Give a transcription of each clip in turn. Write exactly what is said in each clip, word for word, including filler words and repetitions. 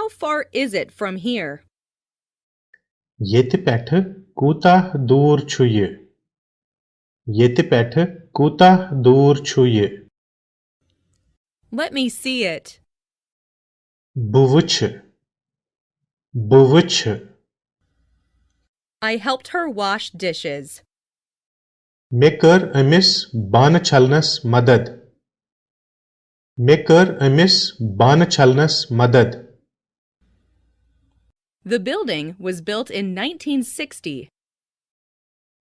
How far is it from here? ییٚتہِ پٮ۪ٹھٕ کوٗتاہ دوٗر چھُ یہِ؟ ییٚتہِ پٮ۪ٹھٕ کوٗتاہ دوٗر چھُ یہِ؟ Let me see it. بہٕ وٕچھِ۔ بہٕ وٕچھِ۔ I helped her wash dishes. مےٚ کٔر أمِس بانہٕ چھلنس مدد۔ مےٚ کٔر أمِس بانہٕ چھلنس مدد۔ The building was built in nineteen sixty.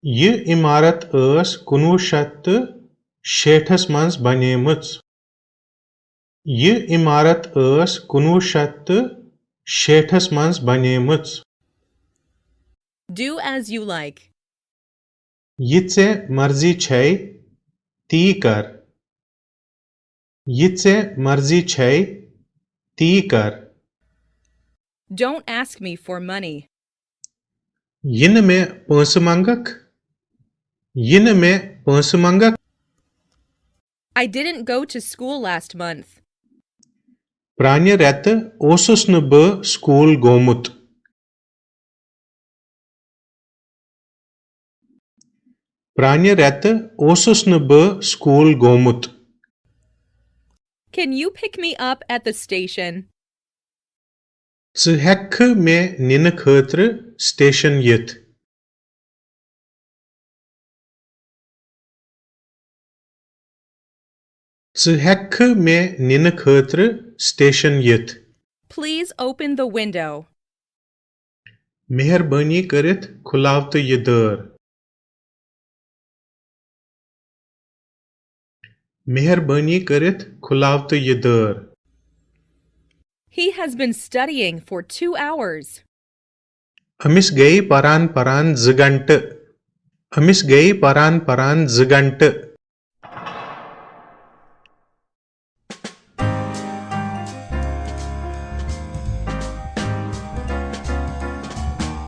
یہِ عمارت ٲس کُنوُہ شیٚتھ تہٕ شیٹھس منٛز بنیمٕژ۔ یہِ عمارت ٲس کُنوُہ شیٚتھ تہٕ شیٹھس منٛز بنیمٕژ۔ Do as you like. یہِ ژےٚ مرضی چھے، تی کر۔ یہِ ژےٚ مرضی چھے، تی کر۔ Don't ask me for money. یہِ نہٕ مےٚ پونٛسہٕ منٛگکھ۔ یہِ نہٕ مےٚ پونٛسہٕ منٛگکھ۔ I didn't go to school last month. پرٛانہِ رٮ۪تہٕ اوسُس نہٕ بہٕ سکوٗل گوٚمُت۔ پرٛانہِ رٮ۪تہٕ اوسُس نہٕ بہٕ سکوٗل گوٚمُت۔ Can you pick me up at the station? ژٕ ہٮ۪ککھٕ مےٚ نِنہٕ خٲطرٕ سٹیشن یِتھ؟ ژٕ ہٮ۪ککھٕ مےٚ نِنہٕ خٲطرٕ سٹیشن یِتھ؟ Please open the window. مہربٲنی کٔرِتھ کھُلاو تہٕ یہِ دٲر۔ مہربٲنی کٔرِتھ کھُلاو تہٕ یہِ دٲر۔ He has been studying for two hours. أمِس گٔیہِ پران پران زٕ گھنٹہٕ۔ أمِس گٔیہِ پران پران زٕ گھنٹہٕ۔